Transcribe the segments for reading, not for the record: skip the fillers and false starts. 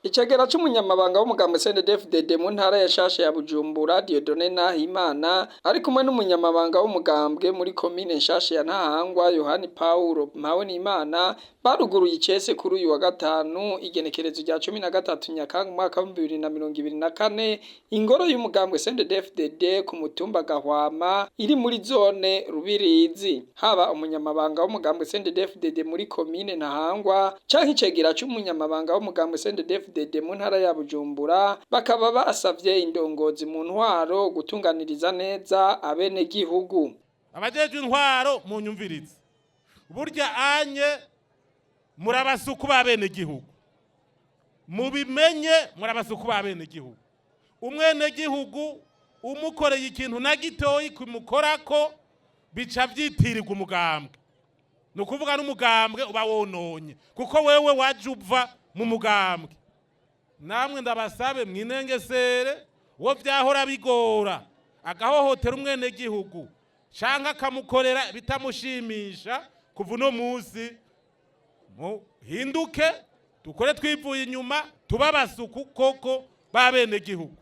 Icegera c'umunyamabanga w'umugambwe CNDD-FDD mu ntara ya Shasha ya Bujumbura, Dieudonné Nahimana, ari kumwe n'umunyamabanga w'umugambwe muri komine Nshasha ya Ntahangwa, Yohani Paulo Mpawenimana, baruguruye icese kuri uyu wa gatanu, igenekerezo rya 13 Nyakanga, umwaka wa 2024, ingoro y'umugambwe CNDD-FDD ku mutumba Gahwama iri muri zone Rubirizi. Haba umunyamabanga w'umugambwe CNDD-FDD muri komine Ntahangwa canke icegera c'umunyamabanga w'umugambwe CNDD-FDD mu ntara ya Bujumbura, bakaba basavye indongozi mu ntwaro gutunganiriza neza abenegihugu. Abajejwe intwaro, munyumvirize. Burya anye murabasuku b'abenegihugu, mubimenye, murabasuku b'abenegihugu. Umwenegihugu umukoreye ikintu na gitoyi kumukorako, bica vyitirirwa umugambwe. Ni ukuvuga n'umugambwe uba wononye, kuko wewe waje uva mu mugambwe. Namwe ndabasabe mwinengesere. Uwo vyahora bigora agahohotera umwenegihugu canke akamukorera bitamushimisha, kuva uno musi muhinduke, dukore twivuye inyuma, tuba abasuku koko b'abenegihugu.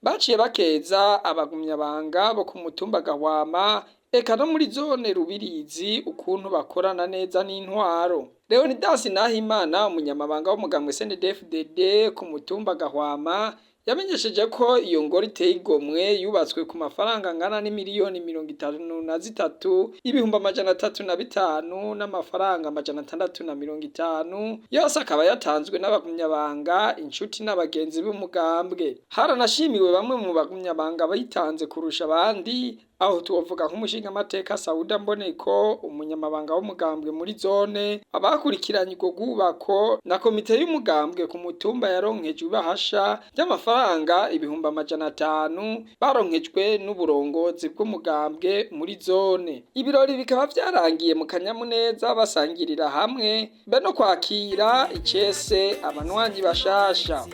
Baciye bakeza abagumyabanga bo ku mutumba Gahwama eka no muri zone Rubirizi ukuntu bakorana neza n'intwaro. Leonidas Nahimana, umunyamabanga w'umugambwe CNDD-FDD ku mutumba Gahwama, yamenyesheje ko iyo ngoro iteye igomwe yubatswe ku mafaranga angana n'imiliyoni 53 305 n'amafaranga 650, yose akaba yatanzwe n'abagumyabanga, inshuti n'abagenzi b'umugambwe. Haranashimiwe bamwe mu bagumyabanga bitanze kurusha abandi. Aho tuwovuga nk'umushingamateka Sauda Mboneko, umunyamabanga w'umugambwe muri zone, abakurikiranye urwo rwubako na komite y'umugambwe ku mutumba yaronkejwe ibahasha ry'amafaranga 500,000 baronkejwe n'uburongozi bw'umugambwe muri zone. Ibirori bikaba vyarangiye mu kanyamuneza, basangirira hamwe be no kwakira icese abanywanyi bashasha.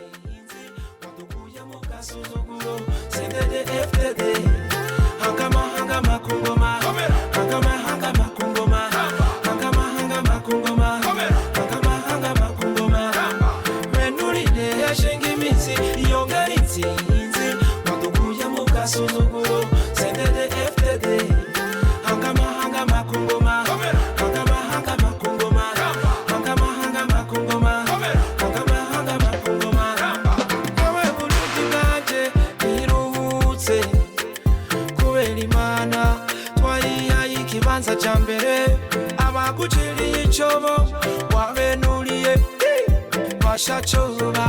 CNDD-FDD, hangama hangama kungoma, hangama hangama kungoma, hangama hangama kungoma, hangama hangama kungoma. Benuride yashinga imitsi yongera intsinzi, wadukuye mu gasuzuguro. CNDD-FDD, hangama hangama kungoma, hangama hangama kungoma, hangama hangama kungoma, hangama hangama kungoma. Wowe Burundi bwanje, ntiruhutse kubera Imana twayihaye ikibanza ca mbere. Abaguciriye icobo wabenuriye bashacoba.